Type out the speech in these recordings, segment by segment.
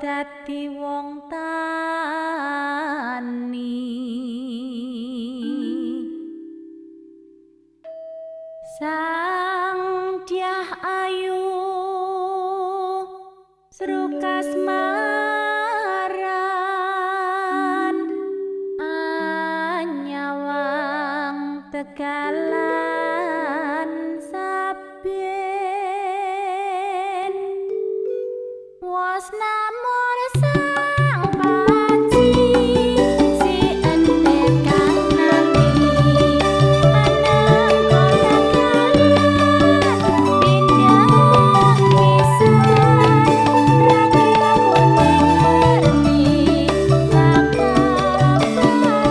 dadi wong tani. Sang Dyah Ayu srukas maran anyawang tegalan saben was namor sang panci si entet kang nami anang tegalan pindang pisan rakyat ngerti bakal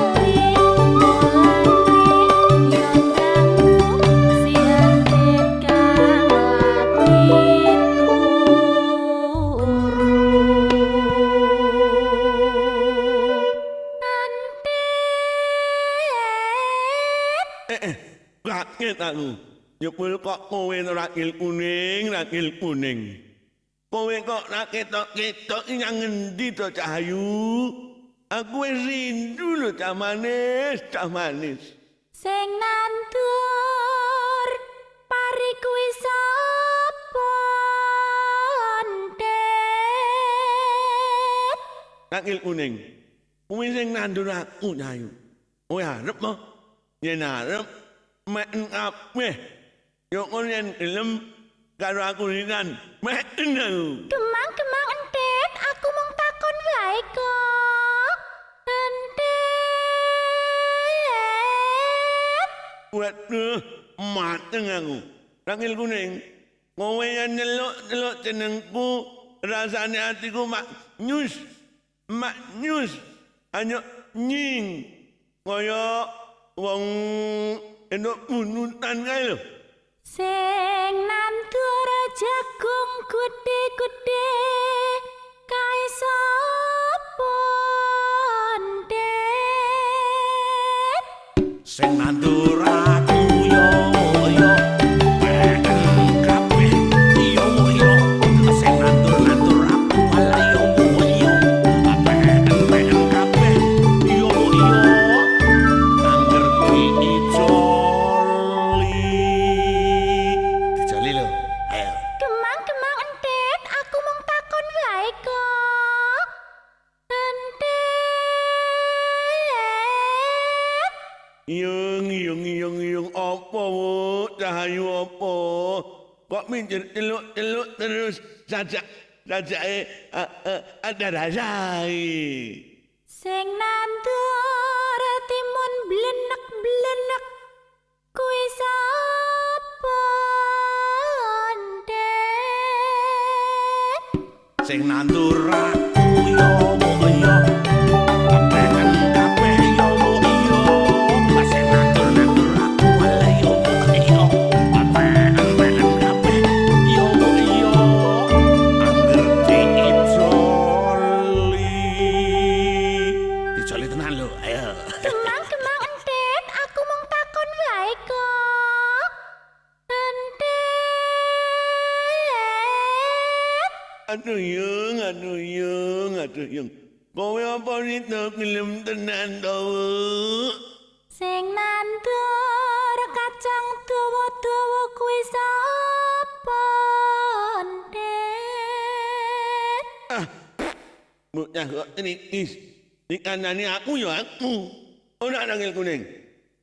bali mulane yo dangu si entet kang lagi turu. Entet. Kaget aku. Jebul kok kowe rakil kuning, rakil kuning. Kowe kok ra ketok-ketok nyang ngendi to Cahayu? Aku wis rindu lho cah manis, cah manis. Sing nandur pari kuwi sapa entet? Rakil kuning. Kuwi sing nandur aku Cahayu. Kowe arep mo? Yen arep meken kabeh. Yo kon yen gelem karo aku rinan, meken aku. Kemang-kemang entet, aku mung takon wae kok. Entet. Waduh, mateng aku. Rakil kuning, kowe yen nyeluk-nyeluk jenengku, rasane atiku mak nyus, mak nyus, anyok nying. Kaya wong entuk bunutan kae lho. Sing nandur jagung gedhe-gedhe kae sapa entet? Sing nandur aku yo yo meken kabeh yo yo sing nandur aku ala yo yo meken kabeh yo yo angger diijoli dijoli lho ayo. Kemang-kemang entet, aku mung takon wae kok. Entet. Yung yung yung yung apa wo Cahayu apa? Kok minjer celuk-celuk terus sajak sajake ada rasai. Sing nandur timun blenek-blenek kuwi sapa entet? Sing nandur aku yo yo meken kabeh yo yo sing nandur aku ala yo yo meken kabeh yo yo angger diijoli dijoli tenan lho ayo. Kemang-kemang entet, aku mung takon wae kok. Entet. Aduh yung, aduh yung, aduh yung. Kowe apa rito gelem tenan to? Wo? Sing nandur kacang dawa-dawa kuwi sapa entet? Ah, bocah kok trikis. Dikandani aku ya aku. Ora rangil kuning.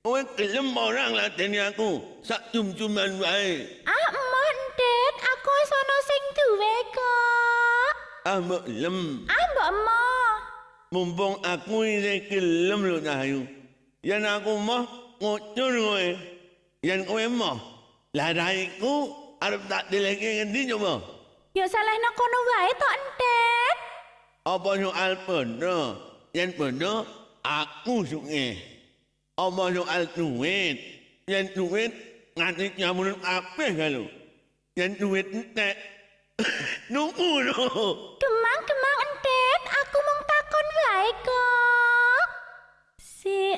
Kowe gelem ora ngladeni aku? Sak jum-juman wae. Ah, emoh entet, aku wis ana sing duwe kok. Ah, mbok gelem. Ah, mbok emoh. Mumpung aku isih gelem lho Cahayu. Yen aku moh ngucur kowe. Yen kowe moh, lah raiku arep tak deleke ngendi coba? Ya salehno kono wae to entet. Apa soal bondo? Yen bondo aku suke. Apa soal duit? Yen duit nganti nyamun kabeh kae lho. Yen duit entek nunggu lho. Kemang-kemang entet, aku mung takon wae kok. Si